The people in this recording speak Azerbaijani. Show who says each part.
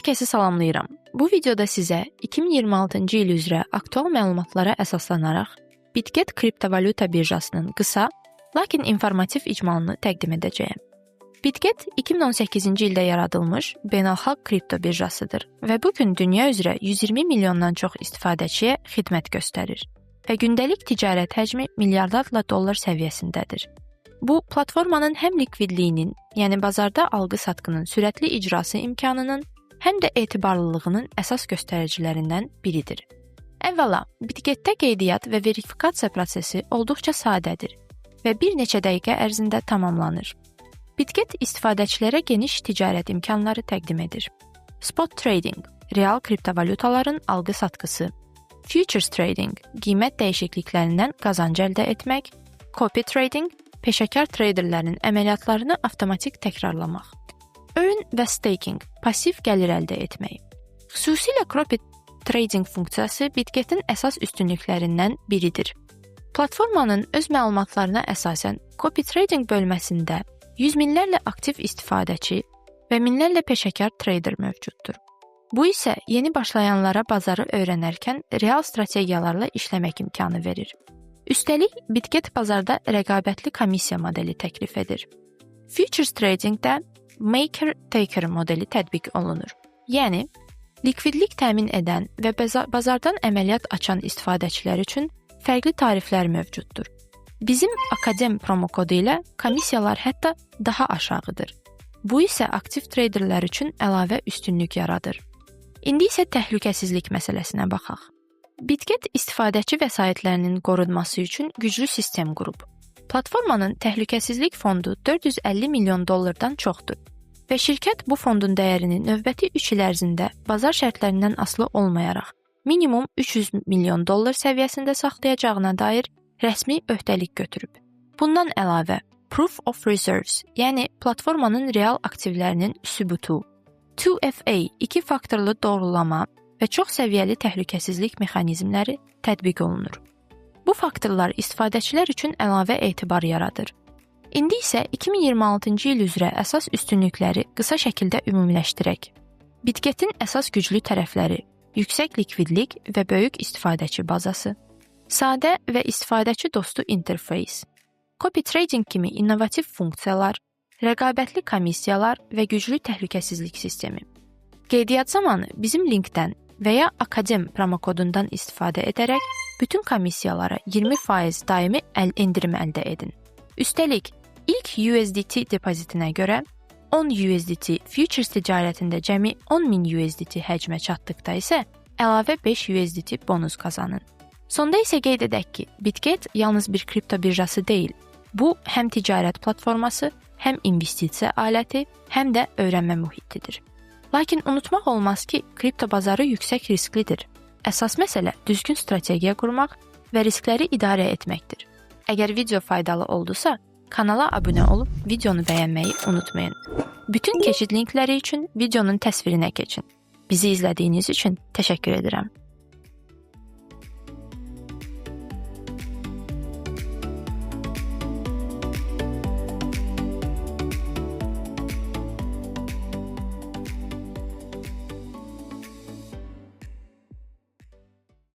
Speaker 1: Hər kəsi salamlayıram. Bu videoda sizə 2026-cı il üzrə aktual məlumatlara əsaslanaraq Bitget kriptovalyuta birjasının qısa, lakin informativ icmalını təqdim edəcəyəm. Bitget 2018-ci ildə yaradılmış beynəlxalq kripto birjasıdır və bu gün dünya üzrə 120 milyondan çox istifadəçiyə xidmət göstərir və gündəlik ticarət həcmi milyardlarla dollar səviyyəsindədir. Bu, platformanın həm likvidliyinin, yəni bazarda alqı-satqının sürətli icrası imkanının, həm də etibarlılığının əsas göstəricilərindən biridir. Əvvəla, Bitgetdə qeydiyyat və verifikasiya prosesi olduqca sadədir və bir neçə dəqiqə ərzində tamamlanır. Bitget istifadəçilərə geniş ticarət imkanları təqdim edir. Spot trading, real kriptovalyutaların alqı-satqısı, futures trading, qiymət dəyişikliklərindən qazanc əldə etmək, copy trading, peşəkar treyderlərin əməliyyatlarını avtomatik təkrarlamaq. Earn və staking, pasiv gəlir əldə etmək. Xüsusilə copy trading funksiyası Bitgetin əsas üstünlüklərindən biridir. Platformanın öz məlumatlarına əsasən copy trading bölməsində yüz minlərlə aktiv istifadəçi və minlərlə peşəkar treyder mövcuddur. Bu isə yeni başlayanlara bazarı öyrənərkən real strategiyalarla işləmək imkanı verir. Üstəlik, Bitget bazarda rəqabətli komissiya modeli təklif edir. Futures tradingdə maker-taker modeli tətbiq olunur. Yəni, likvidlik təmin edən və bazardan əməliyyat açan istifadəçilər üçün fərqli tariflər mövcuddur. Bizim Akadem promo kodu ilə komissiyalar hətta daha aşağıdır. Bu isə aktiv treyderlər üçün əlavə üstünlük yaradır. İndi isə təhlükəsizlik məsələsinə baxaq. Bitget istifadəçi vəsaitlərinin qorunması üçün güclü sistem qurub. Platformanın təhlükəsizlik fondu 450 milyon dollardan çoxdur və şirkət bu fondun dəyərini növbəti 3 il ərzində bazar şərtlərindən asılı olmayaraq minimum 300 milyon dollar səviyyəsində saxlayacağına dair rəsmi öhdəlik götürüb. Bundan əlavə, Proof of Reserves, yəni platformanın real aktivlərinin sübutu, 2FA, iki faktorlu doğrulama və çox səviyyəli təhlükəsizlik mexanizmləri tətbiq olunur. Bu faktorlar istifadəçilər üçün əlavə etibar yaradır. İndi isə 2026-cı il üzrə əsas üstünlükləri qısa şəkildə ümumiləşdirək. Bitgetin əsas güclü tərəfləri: yüksək likvidlik və böyük istifadəçi bazası, sadə və istifadəçi dostu interfeys, copy trading kimi innovativ funksiyalar, rəqabətli komissiyalar və güclü təhlükəsizlik sistemi. Qeydiyyat zamanı bizim linkdən və ya Akadem promokodundan istifadə edərək bütün komissiyalara 20% daimi endirim əldə edin. Üstəlik, ilk USDT depozitinə görə 10 USDT, futures ticarətində cəmi 10.000 USDT həcmə çatdıqda isə əlavə 5 USDT bonus qazanın. Sonda isə qeyd edək ki, Bitget yalnız bir kripto birjası deyil. Bu həm ticarət platforması, həm investisiya aləti, həm də öyrənmə mühitidir. Lakin unutmaq olmaz ki, kripto bazarı yüksək risklidir. Əsas məsələ düzgün strategiya qurmaq və riskləri idarə etməkdir. Əgər video faydalı oldusa, kanala abunə olub videonu bəyənməyi unutmayın. Bütün keçid linkləri üçün videonun təsvirinə keçin. Bizi izlədiyiniz üçün təşəkkür edirəm.